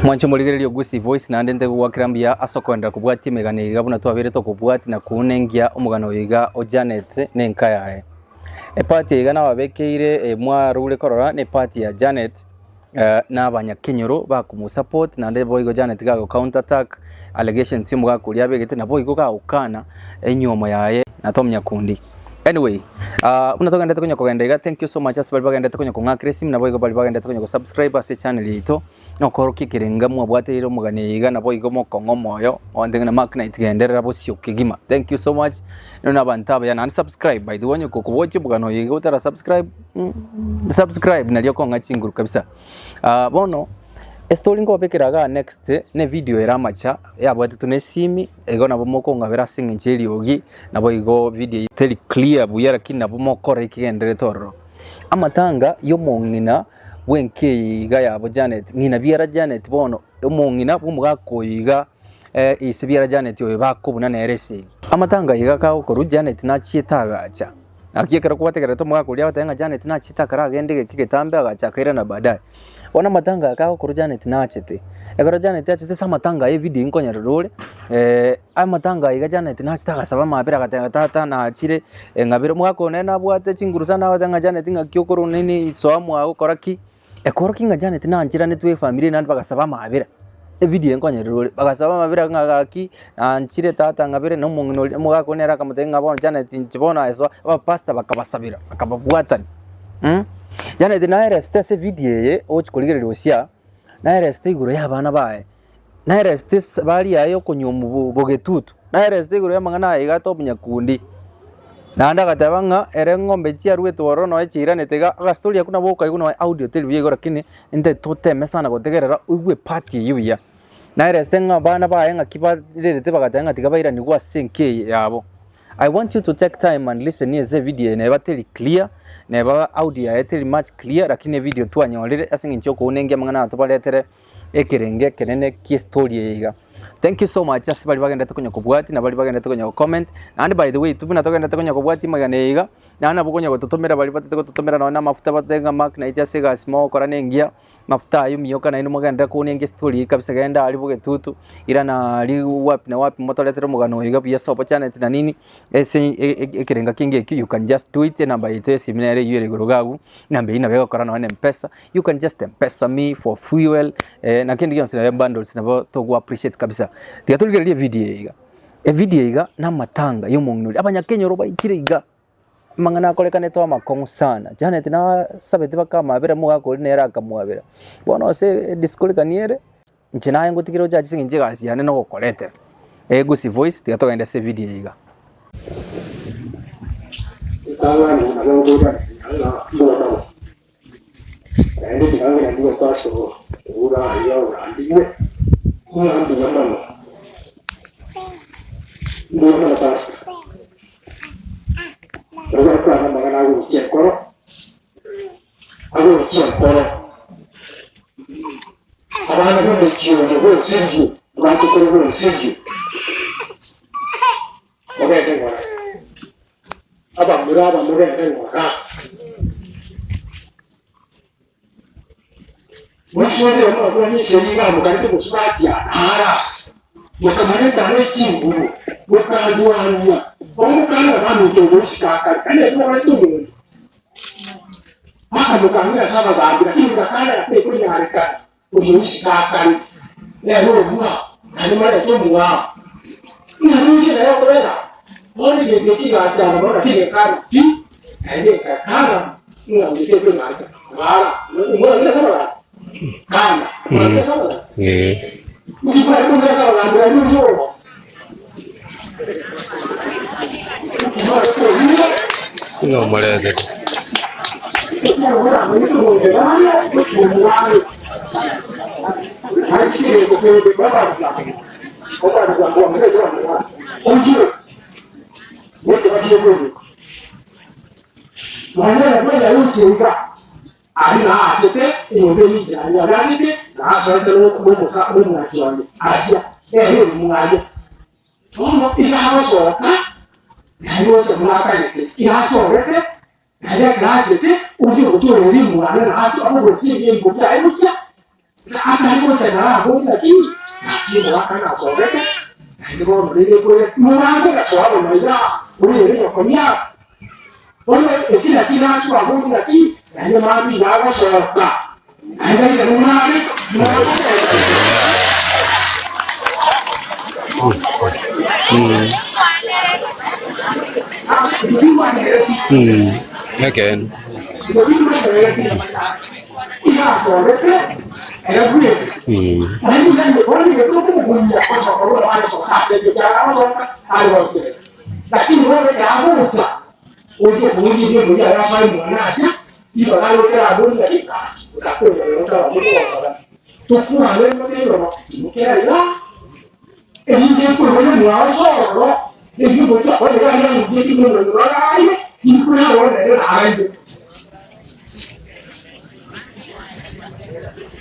Mwanche omorigereria o Gusii Voice naende ntegogoakera mbuya ase okoenderera kobwatia emegano eye iga buna twabeire tokobwatia na kounengia omogano oyo iga o Janet na enka yaye. Epati eye iga nababekeire mwarure korora ne epati ya Janet na abanyakenyoro bakomosupport naende boigo Janet gago counter attack allegations omogaka oria abegete naboigo gagokana enywomo yaye na Tom Nyakundi. Anyway, ah, buna togenderete konya kogenda iga, thank you so much ase baria bagenderete konya kong'akera esimu, naboigo baria bagenderete konya gosubscribe ase echannel yaito, na okorokia ekerenga mwabwateire omogano eye iga, naboigo mokong'a omoyo, onde ng'a Mark Knight genderera bosio kegima. Thank you so much, inwe na abanto abaya, naende subscribe by the way onye kokobochia omogano oyo iga otara subscribe, mm, subscribe nario okong'a chinguru kabisa. Ah, bono, estory nkobabekera igaa next, ne video ere amacha, yabwatetwe na esimi. Igo nabo mokong'abera ase engencho y'eriogi, naboigo video eye teri clear buya lakini nabo mokora ekigendererete ororo. Amatanga y'omong'ina bw'enka eye iga yabo Janet, ng'ina biara Janet bono, omong'ina bw'omogaka oyo iga ise biara Janet oyo bakobuna nere esegi. Amatanga iga kagokorwa Janet nachiete agacha, naki ekero kwategererete omogaka oria agoteba ng'a Janet nachiete akaragende egeka egetambe agacha akairana baadaye. Bono amatanga aya kagokorwa Janet nachete, ekero Janet achete ase amatanga aye evideo nkonyerera ore, amatanga aya iga Janet nachete agasaba amabera agateba tata nachire ng'abere omogaka oyo nere nabwate chinguru sana agoteba ng'a Janet ng'aki okorwa nini soa mwago kora ki, ekorokia ng'a Janet nancheranetwe efamiri naende bagasaba amabera, evideo eye nkonyerera ore, bagasaba amabera ng'a gaki nanchire tata ng'abere na omong'ina oria omogaka oria nere akamotebia ng'a bono Janet inche bono aye soa, abapastor bakabasabera bakababwatania. Janet naeresete ase evidio eye ogochia korigereria gose naeresete igoro y'abana baye, naeresete esabari yaye y'okonywa bogetutu, naeresete igoro y'amang'ana aye iga ate obonyakundi. Naende agateba ng'a ere eng'ombe chiaruetwe ororo nonya chiairanete iga, agastori akwo nabo okaigwa nonya audio teri buya igo lakini inte toteme sana gotegerera oigwe epart eywo buya. Naeresete ng'a abana baye ng'aki barerete bagateba ng'a tiga bairanigwe ase enka eye yabo. I want you to take time and listen ase evideo eye neba teri clear, neba audio yaye teri much clear lakini evideo twanyorire ase eng'encho yokounengia amang'ana aya tobaretere ekerenge ekenene kia estory eye iga. Thank you so much ase baria bagenderete konya kobwatia na baria bagenderete konya gocomment, naende by the way intwe buna togenderete konya kobwatia amagena eye iga, naende nabo okonya gototomera baria batete gototomera nonye na amafuta batebe ng'a Mark nainche ase egasi mogokora nengiya. Mafuta ayio miyoka naende mogenderere kounenga estori eye kabisa genda aria bogetutu, irana aria wapi na wapi motoretere omogano oyo iga buya sobo Janet na nini, ase ekerenga kenge ekio you can just do it, enamba yaito ya esimi nere eywo ere igoro iga abwo, enamba eywo nabo egokora nonye na mpesa, you can just mpesa me for fuel, na kende gionsi nabo ebundles nabo togo appreciate kabisa. Tiga torigererie evideo eye iga, evideo eye iga na amatanga ya omong'ina oria, abanyakenyoro baikire iga. Amang'ana akorekanete amakong'u sana, Janet nasabete bakamwabera omogaka oria nere akamwabera. Bono ase edisiko rikani ere, inche naye ngotigere ochache ase eng'encho egasi yane nogokoretera. Egusi voice tiga togende ase evideo eye iga. Ritang'ani nabo nkoiraneria ng'a mbuya mono, naende tiga ngende goika ase obura aria orandigwe, ng'a mbuya mono, mbuya mono Pastor. Ekero gwakwana amang'ana agoichia enkoro, agoichia enkoro, abana b'omochie oyo b'Osirio, abachokoro b'Osirio, Mogende ng'ora, abamura aba mogende ng'ora. Mosubati oyo mokwana esegi iga mokarete mosubati ara, mokamorenta ne chinguru, mokarwania, omokana baminto ogoisika akare, naende ekero morente omonto, mpaka mokang'ira ase abagambi, lakini ngakana tekonyarekana. Omoiseke akare nere omwao, naende morente omwao. Ng'a ninche nere okobera bono egento eki gachanda mono naki gekana pi, naende ekakana ng'a onde tekonyareka. Bara, omwana ase abagambi? Kana, omwana ase abagambi? Inki kware komanya ase abagambi naende oria oo? Inki mware koigwa? Ng'a omoretete. Naende ekero achete, oria ogotoora oria omwana na ase abogoretie ebiaiko biaye gochia. Atari gocha naro naki naki omogaka nasogete, naende bono rende kore morango gasoa bono iga orere nyokonya. Bono eki naki nachwa abwo naki naende mambia iga agosoka naende aire morare morango Ekeene.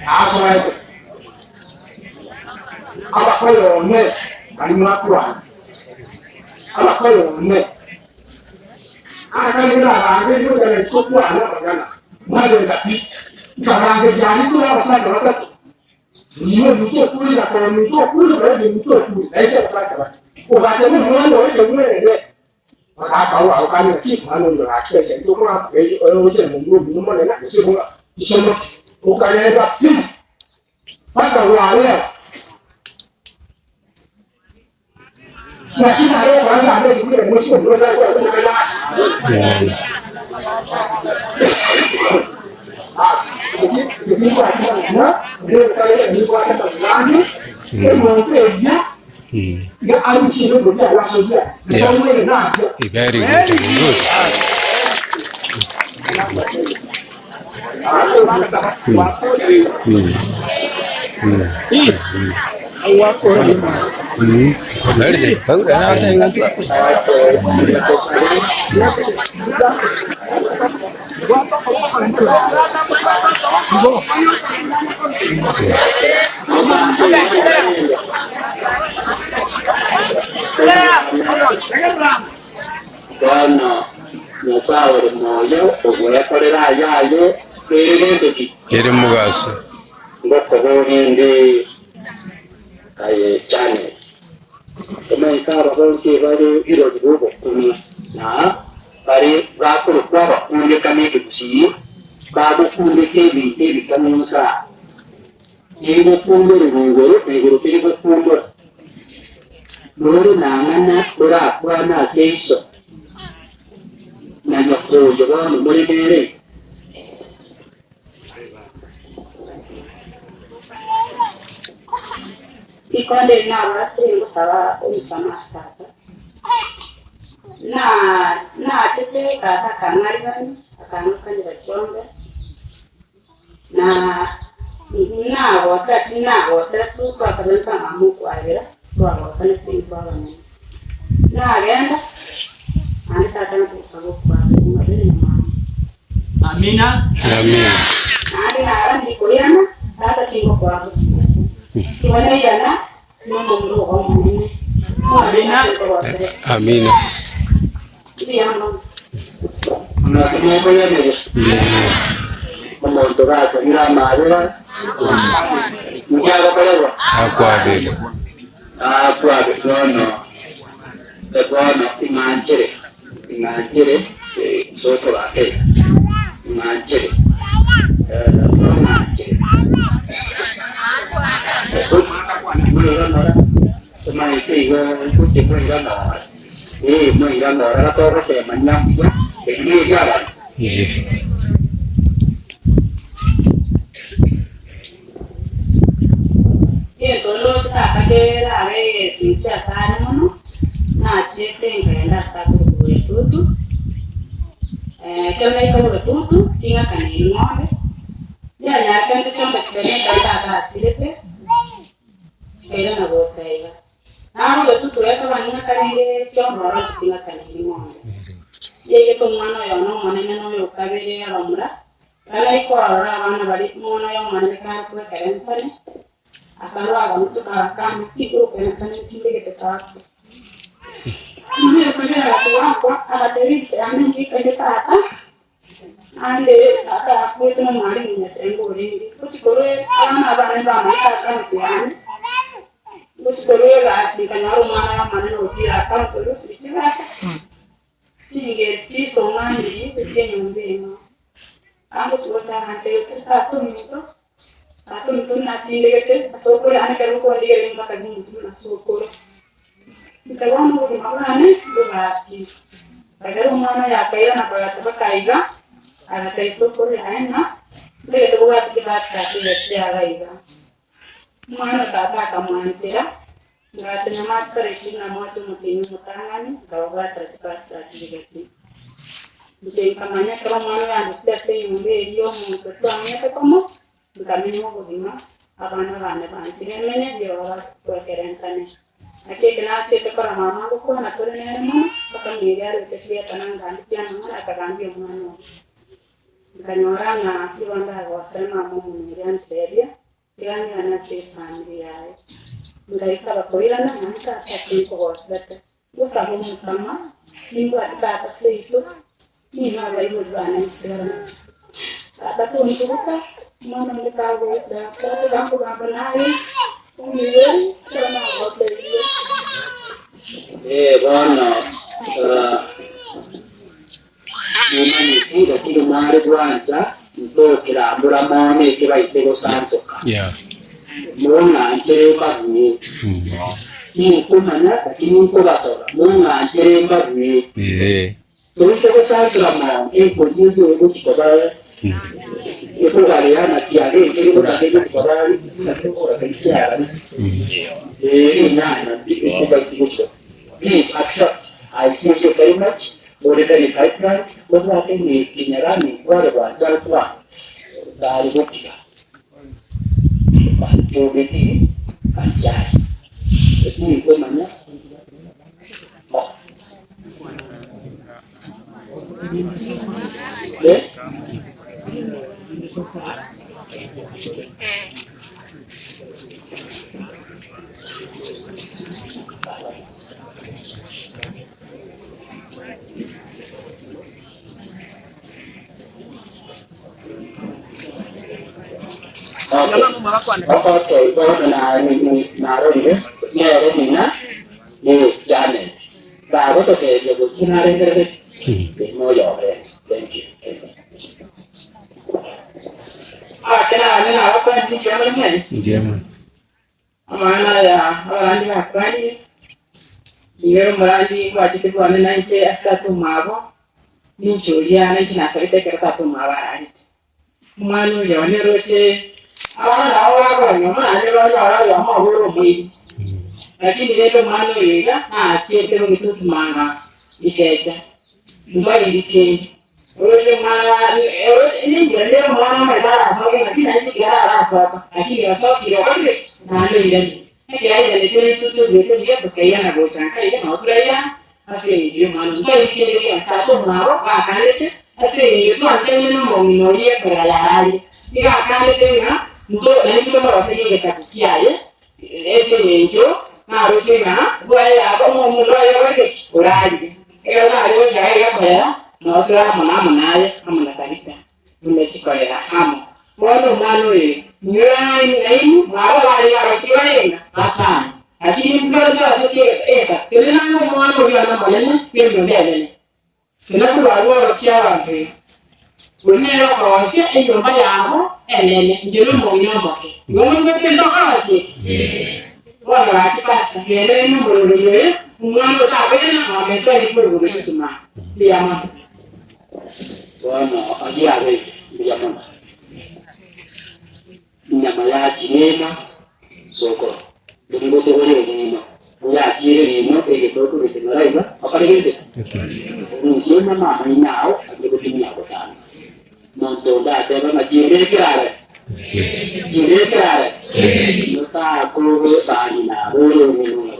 Asoete abakoyone bari mwakwana abakoyone abakange nabange ngochana tokwana amang'ana mwagenda pi nkabange biari tore abasacha batato nigo ominto okure na kore ominto okure na oyo ominto okure nainche abasacha batato ogacha na omwana oye kemwerere Bagaaka agokania ki omwana oyio gaki ase okoraka oyogochia momura omino monene gose buna isomo okagenda pi mpaka gwareo. Naki nare okoranga ande ekebuna emosi omura otari kora buna Very good, good. Very good. Bono Nyasae ore moyo ogwekorera ayaye ere gento ki? Ere mogaso. Ngokoboria inde aye Janet. Omoika aba bonsi bare birori b'obokumia, na bare bakorokwa abakundekani ekegusii, bagokundeka ebinto ebikong'u inse aa. Tigokundorerwa igoro, na igoro teri gokundora. Nore nang'ana orakwane ase iso, na nyoko oyo bono more nere? Rikonde eri nabwatire ngosaba omosamasi tata, na nachete tata akang'arigania, akang'akanera chiombe, na nagosera tinagosera tu twakabenta mama okwabera, twagosanete intwe abanyene. Nagenda, naende tata nakogosaba okwabera ng'a bene mama. Amina. Amina. Naende nara ndikoirana, tata tingokoa bosio. Igo nairana nomomura ogo omonene. Amina. Amina. Mbuya mono. Mokoyanere omonto gasabire amabera, inki agokorerwa? Akwabere. Akwabe bono, bono ing'anchere. Ing'anchere sokoro ake, ing'anchere ong'anchere moiranora tomaete igo gochia moiranora eh moiranora gatogosemania mbuya eki ne ekiabanto. Egento ndoche tata kerabe egesinsi asare mono, nachiete nkaenda ase akorokwa Bogetutu, ekero naika Bogetutu, ting'akaneiri ng'ombe, ndianyarekane chiombe chiria ekero tata asirete, chikairana gocha iga. Naro Bogetutu ekaba ning'akaneire chiombe ororo ting'akaneiri ng'ombe. Yaigete omwana oyono omonene na oyo okabere abamura, Bagaika ororo abana baria omwana oye omonene kare kwekerentane, akarua agamutuka agakana, Tinkokerentana ntindegete tata. Omwana oyo kabere agakwa agateebia inche yane mbikaine tata, Naende tata akwete nomwalimu Nyasae orenge. Gochia korwa abana abane mbamanyete account yane, gochia korwa egasi nkanyora omwana omonene otiire account oria osiria chibesa, chiringi chisong'aniri gochia enyomba ime. Agochia gochaka ntebete tata ominto, tata ominto natindegete ase okore yaani ekero okondigereria mpaka ninki buna sokoro. Inche bono obogima bwane mbobwati. Ekero omwana oyo akairana koreta mpaka iga, agatebia sokoro yaye ng'a ntagete kobwati chibahati ase egechi iga iga. Omwana o tata akamwanchera, ngatenya amache kare isiko namwate omotienyi omotang'ani, nkababwatera chibahati certificate. Inche nkamanya ekero omwana oyo andetire ase enyomba eria omonto twamenyete komo, nkamenya obogima, abana bane banchire emenye bioro twekerenkane. Naki eke nasiete korora mama ngokwana tore nere mono, mpaka meri arwete chietana ngandikia amang'ana akagambia omwana oye. Nkanyora ng'a nigo ndagosere mama omonwe oria antebia, tiga ng'irane ase efamiri yaye. Ngaika bakoirana, manya tata ase nkogoserete, ngosaba omosama, nimbwate tata seito, ninwe abaibori bane ntigarane. Tata tontuguta, omwana onde kagocha, tata bakogamba naye, ong'igwere, ekero nagoseire. Ee bono, Nimanyeti lakini nare gwancha ntokerambora mono eke baise gosansoka. Mong'anchere mbabue. Tinkomanya lakini nkobasora mong'anchere mbabue. Toise gosansora mono enkori eyio egochi koba ekogarea na kiaga ekere gotaka egochi koba buna kegokora keria kiagare. Ee, inana egochi gochia. Please accept. I see you very much. Ore very vibrant, obwate ekinyarani kware gwancharetwa tari gotiga banchobeti banchari tinkomanya oh. Eh? Okay, bono narorire nere ng'ina ne Janet. Bagototebia gochia narengereretie noyore. Thank you. Abakene abanene abakwanire mbuya more mwensi. Mbuya mono. Amang'ana aya abarandi bakwanire, nigo ere omorandi bwachete bwane nainche ase tata omwabo, ninche oria nainche nasabete ekero tata omwabo ararete. Omwana oyo one roche abana nabo bakonywa naende banyore oyomo oboire omoibi, lakini rende omwana oyo iga nachiete gogetutu manga ikecha, mbariri kende. Oroche omwana ninche nere omwana omanyete arasoke naki naende ekero arasoka, lakini osokire okorire ki? Naende oiranire. Ekero airanete naintwe toruete buya tokairana gocha nka iga nabo turairane ase eng'encho y'omwana oyio. Ntari kende gionsi tata omwabo bakanete ase eng'encho twanchaine nomong'ina oria ekorera yararire. Nigo akanete ng'a nto naintwe tomoroserie egesaku kiaye ase eng'encho naroche ng'a bwaye yaba omonto oye okorete ki? Orarire. Ekero nare gochia iga korera, nao tore amo namo naye amo na Tabita, buna chikorera amo. Bono omwana oyo inwe nainwe mwaba barenge abasikwa barenge batano, lakini mbwenu twarosetie egesaku. Tenena ng'a omwana oria one omonene bw'enyomba enene. Tenena korwa agwo orokie abanto iga, Oria nere okorosia enyomba yabo enene, inche nomong'ina omoke. Igo moigwete ntokorosie? Bono gaki Pastor, genda ime omoroberi oyo, omwana otakoirana ng'ombe tari korogoro rituma. Mbuya mono. Bono ayio abeire mbuya mono. Enyama ya chineema sokoro, nigo togore erimo, yachiire rimo egetoto gose maraiga okore gento ki? Orusie enyama amaino ao aye gotumia gotanga. Monto onde atebe ng'a chimbekere are, chimbekere are, motakobe bang'ina abore omonwa,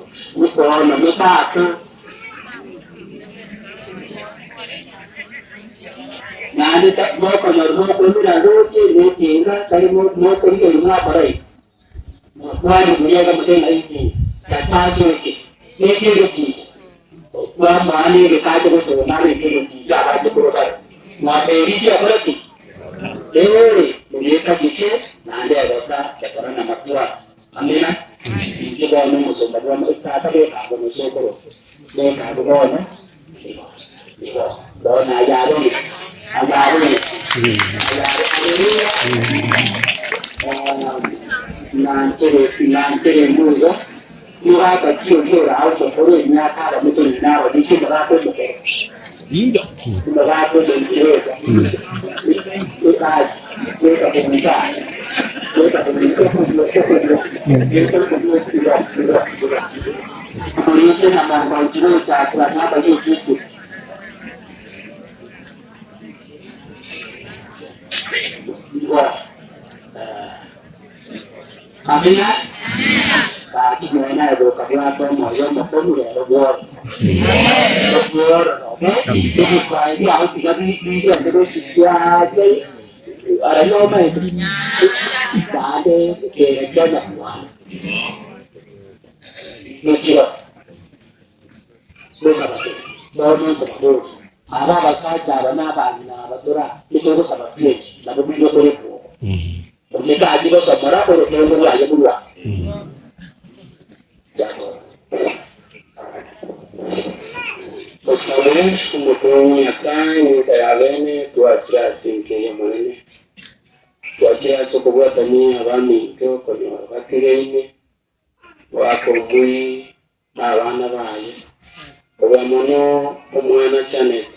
bono motako. Naende mokonyora mokoumera roche netinga, tari mokorigereria mwakora iga, mokwane buya iga mote ng'a inki chachaso eke nekende ekicha, kwamanya egekache gosoma abeke egekicha abache korwa kare. Mwatebirie okore ki? Ee, moriekasike, naende egoka ekora namakwa. Amina. Inche bono omosomba bw'omo tata bw'ekango nosokoro bw'ekango bono igo igo bono ayabone ayabone ayabone haleluya. Nanchere nanchere mbuigo Mogaka ki oria orae omokoro emiaka abamoto ng'ina abagusie omogaka omokoro? Omogaka omoingereza egasi goika komincha goika komincha okorio okorio goika okorio igo igo igo Omorise na mongochi gochakera namba y'obusu. Igo Amina. Gaki nonye naye gokabwata omoyo omokong'u rero bworo. Bwororobe, ebikwae biao tiga bigende gochikia aaria aria omaete naende kere Kenya mwane. Nekiro gosaba tore, bono nkobaboria, aba abasacha aba na abang'ina aba tora titogosaba twensi nabo buya tore bwogo. Onye tachia gosomora orotongo rwaye korwa Yakobo. Tosabe, Omokungu Nyasae, nensa ya bene, twachire ase enka eye Omonene. Twachire ase okobwatania abaminto konyora bategaine, goaka omwe na abana baye, kobua mono omwana Janet,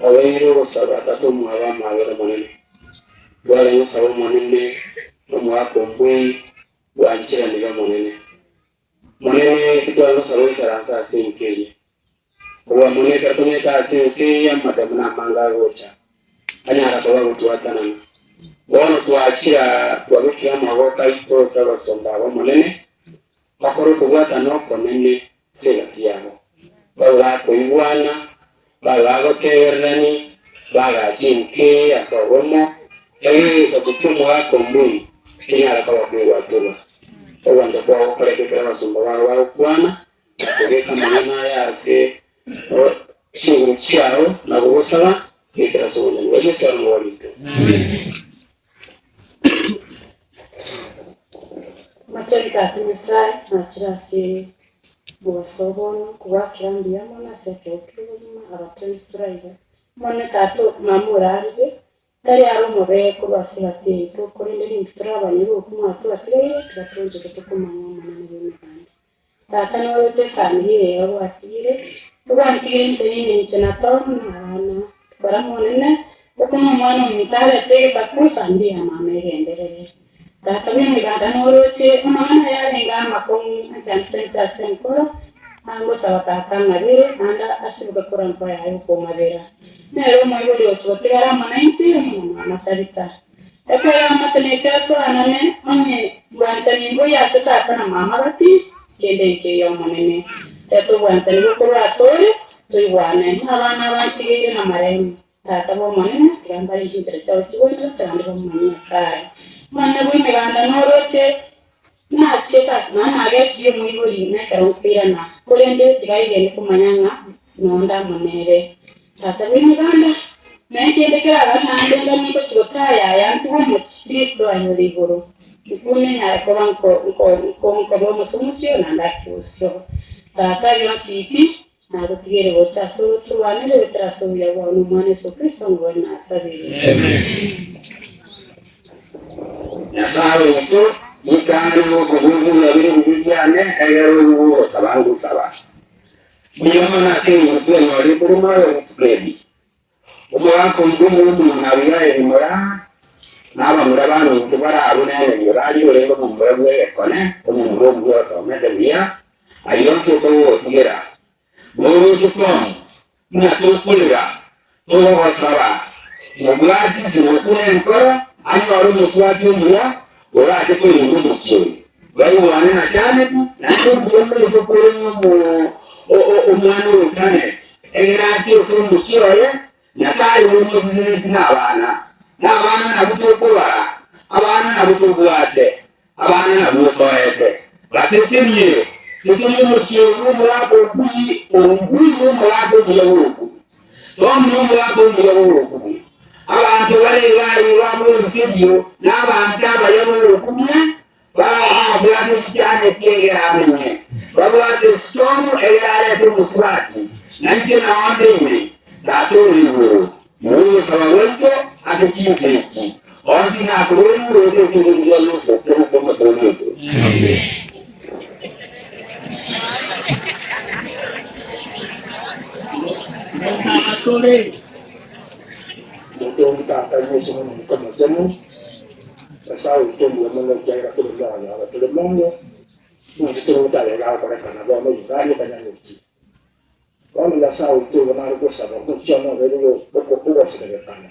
obeire ogosaba tata omwabo amabera Omonene. Tware gosaba Omonene omwaka ombwei bwancheranire Omonene. Monene titware gosaba oisaranse ase enka eye. Kobua mono ekero tonyete ase ense eye amatemu namange agocha, anyara koba gotwatanana. Bono twachira twabekire amaboko aito ase abasomba aba Omonene, bakore okobwatana okonene ase egati yabo, babe bakoigwana, babe bagotegererani, bagache enka eye ase obomo, erio egesaku ki'omogaka ombui kenyare koba kegwatorwa. Ogwancha kwao gokoreke ekero abasomba bao bagokwana, na kobeka amang'ana aya ase chinguru chiao, na gogosaba goikera ase obonene bwa Yeso ore Omoborito. Omachenu Tata Nyasae, nachire ase omobaso o bono kogwakera mbuya mono ase ekeegwa ki'obogima aba twensi toraiga. Omonene Tata mama orarire, Tari are omobe korwa ase egati yaito, korende nintwe tore abanyene b'obokumwa twatigaire, tiga toonchoke tokomanya Omonene bw'Emeganda. Tata noroche efamiri eye ogwatigire, ogwantigeire nteneine inche na Tom na abana, kora Omonene, okome omwana ominto arete egesaku efamiri ya mama egenderere. Tata bw'Emeganda noroche amang'ana ayarenge amakong'u anchandete inche ase enkoro, nangosaba Tata ang'abere, naende asiboke korwa nkoro yaye okong'abera. Nere omoibori oche gotigara amo nainche, amo na mama Tabitha. Ekero amate neche asoanane, onye bwanchani mbuya ase tata na mama gati, kende nkeiyo Omonene. Reta obwanchani bokorwa asore, toigwane, n'abana aba ntigeire namaremu. Tata bw'Omonene, tiga mbare chinchera chiao chigwenerete, naende bamomanye Nyasae. Omonene bw'Emeganda noroche nachiete ase mama agesirie omoibori nekero nkoirana, korende tiga aigene komanya ng'a nonde amo nere. Tata bw'Emeganda, naye kende keraba naende ndamie ngochia gotayaya ntigwe omochie, Kristo anyore igoro, nkune nyare koba nko nko nko nkoba omosomochio naende akiusio. Tata bionsi pi. Nagotigeire gocha ase orotu rwane goetera ase obuya bwao na Omwana Yeso Kristo ng'oe nasabire. Nyasae oito, ritang'ani gokobua bire ebibe biane, egere oigwe ogosaba ngosaba. Mbuya mono ase engencho twenyorire tore moyo rituko eri. Omogaka oito omong'ina Abigaili moraa, na abamura baminto barabwo nemerio baria orenge omomura bw'egekone, omomura omuya osomete buya, ayio onsi otogotigera. Noroche Tom, buna tokorera, togogosaba, mobwatisi nokure enkoro, anyore omosubati omuya orache korenda omochie oyo. Baigwane na Janet, naende mbuya moise koreng'a omwana oyo Janet, egere achie ase omochie oye, Nyasae omoseseneti nabana, na abana nabwo tokobara, abana nabwo tobwate, abana nabwo otoete. Basesenie, sesenia omochie oyo bw'omogaka okuyi, ombui bw'omogaka omuya bw'oku. Tom nomogaka omuya bw'ogokumia. Abanto bare iga iga bonsi erio nabanto abaya b'ogokumia, babwate chichane chi'egere amenye, babwate Tom egere arete omosubati, na inche nao nde ime. Tata ore igoro, igwa ogosaba gwaito ase chinsa echi, onsi nakororire goeta ekeegwa kia Yeso Kristo Omotoori oito. Amen. Omotongi Tata Yeso na Omoika Omochenu, Nyasae oito omuya mono ekiagera tore moyo aba tore moyo, ninki tore gotarega agokorekana bono iga aria tanyareti. Bono Nyasae oito igo nare gosaba omochie one obeire ogoserebekana.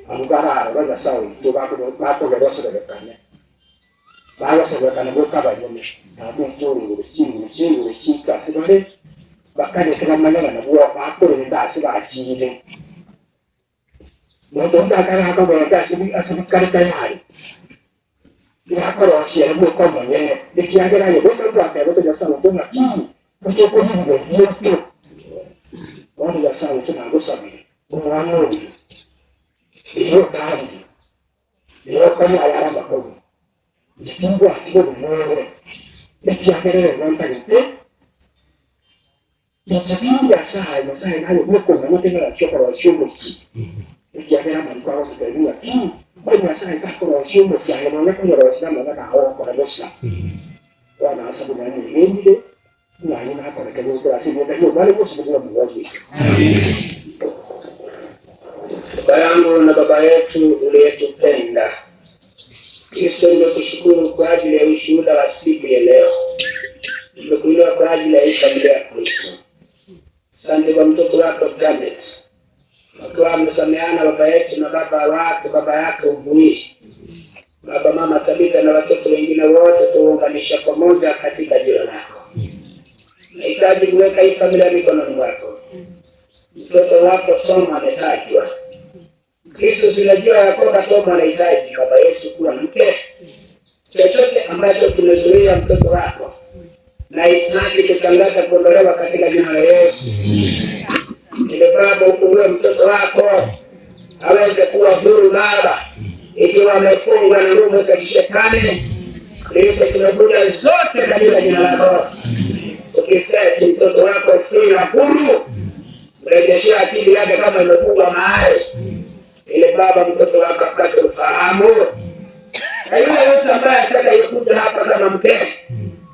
Abwo bararora Nyasae oito bakogera oserebekane, bagoserebekana goika abanyene. Tata oito ore igoro, chinguru chia igoro chiike ase bare, bakanyete bamanye ng'a nabwo bakorenda ase bachiire. Monto onde atarakogenda ase bikare tayari, nigo akorosia ere bweka omonyene, ekiagera aye goika gwatebete Nyasae oito ng'aki totokorigia ebigori biaito. Bono Nyasae oito nagosabire omwana oyo, riria otarire, riria okonywa ayare amakong'u, inche timbwati bobe nere, ekiagera ere nigo ntagete. Inche tindi Nyasae, Nyasae naye bweka omanyete ng'aki okoroisia omochie, ekiagera amariko agototebia ng'a ki, onye Nyasae takorosia omochie aye nonya konyorosia namang'ana ao ogokora bosa. Bono ase buna nyegenire, ng'a ayio nakoreke goetera ase erieta ri'Omwana Yeso buna Omoboria oito. Baba yangu na baba yetu uliyetupenda Kristo, nimekushukuru kwa ajili ya ushuhuda wa siku ya leo. Nimekuinua kwa ajili ya hii familia ya Kristo. Asante kwa mtoto wako Janet, wakiwa wamesameana baba yetu na baba wake, baba yake Uvui, baba mama Tabitha na watoto wengine wote, tuunganisha pamoja katika jina lako. Nahitaji kuweka hii familia mikononi mwako. Mtoto wako Tom ametajwa. Kristo, tunajua ya kwamba Tom anahitaji baba yetu kuwa mke. Chochote ambacho kimezuia mtoto wako nahitaji kutangaza kuondolewa katika jina la Yesu. Ili Baba ufungue mtoto wako aweze kuwa huru Baba, ikiwa amefungwa na nguvu za kishetani, Kristo tunakuja zote katika jina lako, ukiseti mtoto wako free na huru, mrejeshea akili yake kama imefungwa mahali, ili Baba mtoto wako apate ufahamu na yule yote ambaye atakayekuja hapa kama mke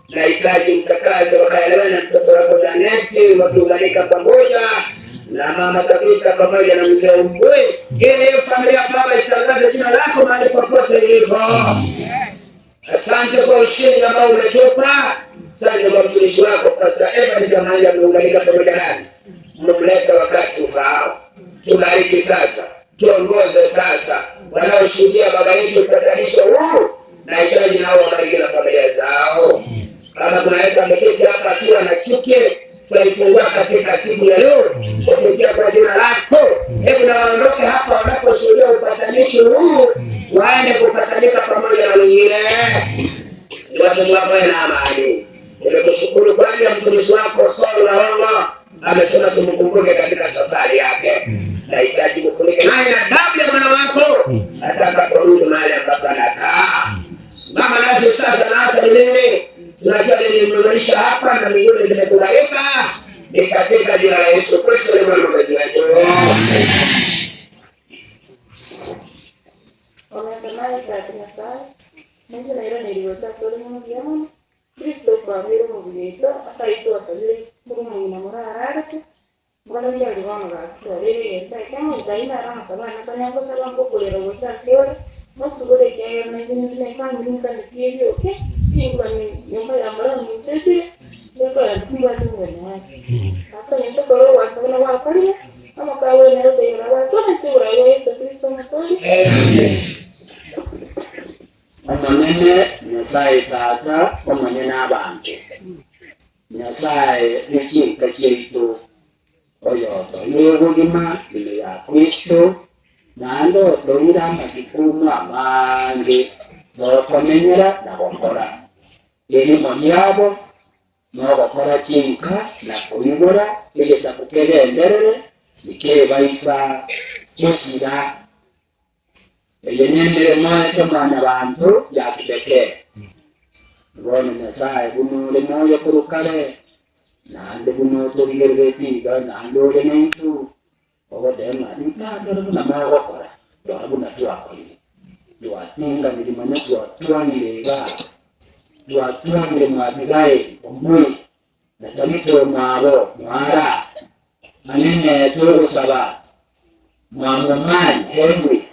nahitaji mtakaze wakaelewana na mtoto wako Janeti, wakiunganika pamoja na mama Tabita pamoja na mzee Umbui, ili hiyo familia Baba itangaze jina lako mahali popote ilipo. Asante kwa ushindi ambao umetupa. Asante kwa mtumishi wako Pastor Evans ambaye ameunganika pamoja nami, mmemleta wakati ufaao. Tubariki sasa, tuongoze sasa, wanaoshuhudia baba yetu upatanisho huu, nahitaji nao wabariki na familia zao. Kama kuna yetu ameketi hapa akiwa na chuki, twaifungua katika siku ya leo kupitia kwa jina lako. Hebu na waondoke hapa wanaposhuhudia upatanishi huu, waende kupatanika pamoja na wengine. Ni watu wako na amani. Nimekushukuru kwa ajili ya mtumishi wako Saul Lahongo, amesema tumkumbuke katika safari yake. Nahitaji kufunike naye na damu ya mwana wako atakaporudi mahali ambapo anakaa. Simama nasi sasa na hata milele. Tunajua nilimrudisha hapa na mbinguni limekubalika. Ni katika jina la Yesu Kristo ni Bwana Mwokozi wetu. Omotomare Tata Nyasae, ninche nairaneirwe gocha asore ng'a mbuya mono, Kristo kwabeire omobui oito, ase ayio twasabire korwa omong'ina morararete, Bono ndori bono gaki twabeire egento ekemo, Nyasae nare amasabo ane konya ngosaba ngokorera gocha ase ore, mosubore ekiagera nainche ninde ne efamiri nkanetie erioki, chinguru nyomba ya mora ominto esire, ninkogenda timbwati omogeni one. Tata ominto kora ogwancha buna gwakorire, omokabwe nere okoigora abasore ase oborai bwa Yeso Kristo Omotoori. Omonene Nyasae Tata omonyene abanto. Nyasae ne chinka chiaito, oyotoeire obogima ime ya Kristo, naende otoeire amajukumu amange tokomenyera na gokora. Erimo riabo nogokora chinka na koibora egesaku kegenderere. Tikebaisa gosira. Eye nemeremo eke Mwanyabaanto ya kibekee. Bono Nyasae, buna ore moyo korwa kare, naende buna otorigereretie iga, naende ore naintwe, ogoteba ng'a intandore buna mogokora, rora buna twakorire. Twatinganiri manya twatwanire iga, twatwanire mwa Abigaili omwe, na Tabita omwabo mwara, Anene togosaba mwamomani Henry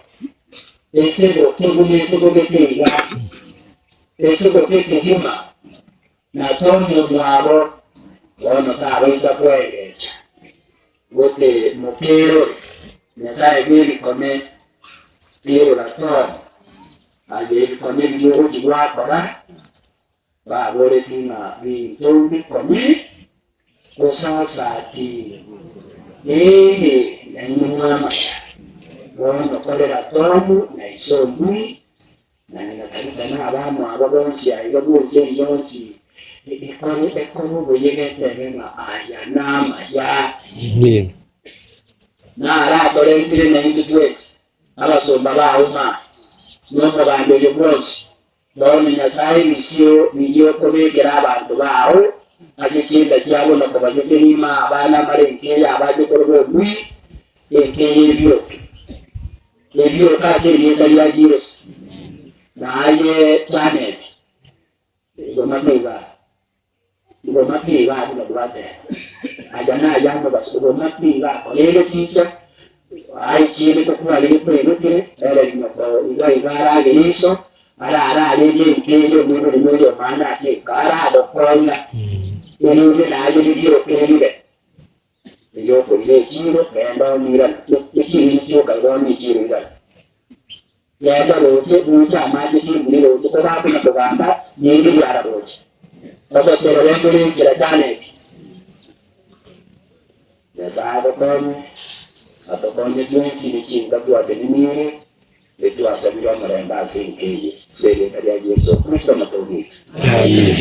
esego buna esego gete iga, esego kegima na Tony omwabo bono tabaisa koegecha gote mokerore Nyasaye bw'ebikone kerora Tony aye ebikone biria ogochi gwakora Baboretie ng'a binto mbikone gosasati, ee, nainwe mwamanya. Bono korera Tomu na ise Omuri, na ng'ina Tabita na abamwabo bonsi aiga bw'ense eye yonsi, ekore ekore oboyegete ng'a aya namaya. Naratorentire naintwe twensi, abasomba bao ma, nomoganda oyo bwonsi, Bono Nyasae ebisio biria okobekera abanto bao ase chienda chiabo na kobasesenia ime abana amare enka abache korwa obui enka y'ebioke, ebioke ase erieta ria Yeso. Na aye Janet, igoma teiga, igoma teiga buna gwateba, aya naye amabaso, igoma teiga, korende ticha aichire kokwarire kwerokire, ere nyoko iga iga aragere iso, arare arende enka eye omoibori noyo omwana ase enka, aragokonya, erinde naye ribioke ribe erio okoira echiro, genda omirane, echiro inchioka igo one echiro igare. Genda roche, buucha amache simburi roche, kobakonya kogamba, ninki biara roche? Ogoterera embura enchera Janet. Nyasae agokonye, atokonye twensi ne chinka twatenenire, etwasabire omorembe ase enka eye, ase erieta ria Yeso Kristo Omotoori oito. Amen.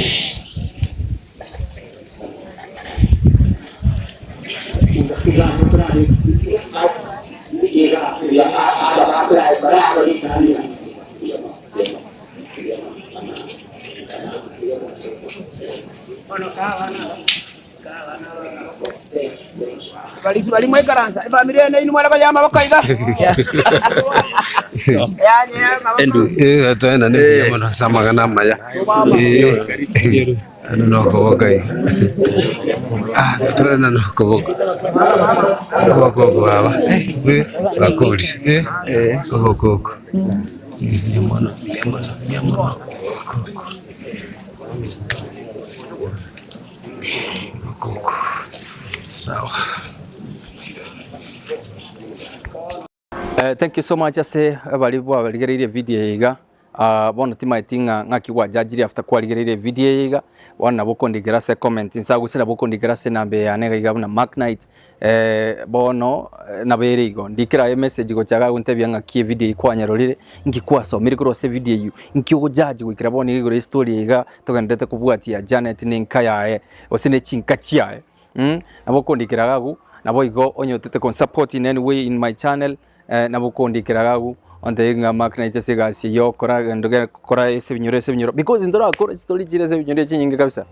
Abarisia baria mwaikaransa, efamiri eye nainwe mware koyea amaboko iga. Yaani amaboko. Eh, twena ne buya mono ase amang'ana amaya. Eh, ano nokoboka iga. Ah, twena nokoboka. Okoboko oko baba. Eh, bakori. Eh, okoboko oko. Buya mono, buya mono, buya mono. Sawa. Eh, thank you so much ase abari bwabarigereirie video eye iga. Ah, bono timaeti ng'a ng'aki gwajajire after kwarigereirie video eye iga. Bono nabo okondikera ase comment nsa gose nabo okondikera ase enamba eye yane iga iga buna Mark Knight. Eh, bono eh, nabo ere igo. Ndikera aye message gocha iga gontebia ng'aki evideo eye kwanyerorire, nki kwasomire korwa ase evideo eywo, nki ogojaji goikera bono iga igoro ya estory eye iga togendererete kobwatia Janet na enka yaye gose ne chinka chiaye mm, nabo okondikera iga abwo, naboigo onye otete konsupport in any way in my channel eh, nabo okondikera iga abwo ontebie ng'a Mark nainche ase egasi eyio okora gento ge kora ase ebinyoro ase ebinyoro because ntorakora chistory chire ase ebinyoro chinyinge kabisa.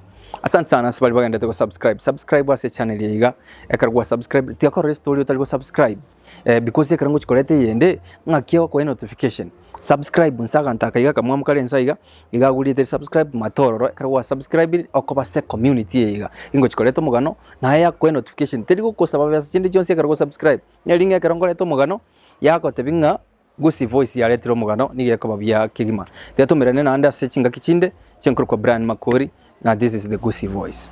Asante sana ase baria bagenderete go subscribe, subscribe ase echannel eye iga, ekero gwa subscribe tiga korora estory otari go subscribe. Because ekero ngochi koreta eyende, ng'aki okoe notification. Subscribe nse aganto aka iga akamwamu kare nse aiga, iga aguriete subscribe mate ororo, ekero gwa subscribire okoba ase ecommunity eye iga. Ingochi koreta omogano, naye yakoe notification, teri gokosaba besa chinde chionsi ekero go subscribe. Neri ng'a ekero nkoreta omogano, yagotebi ng'a gose voice yaretire omogano, nigo ekoba buya kegima. Tiga tomerane naende ase chingaki chinde, chinkorokwa Brian Makori, na this is the Gusii Voice.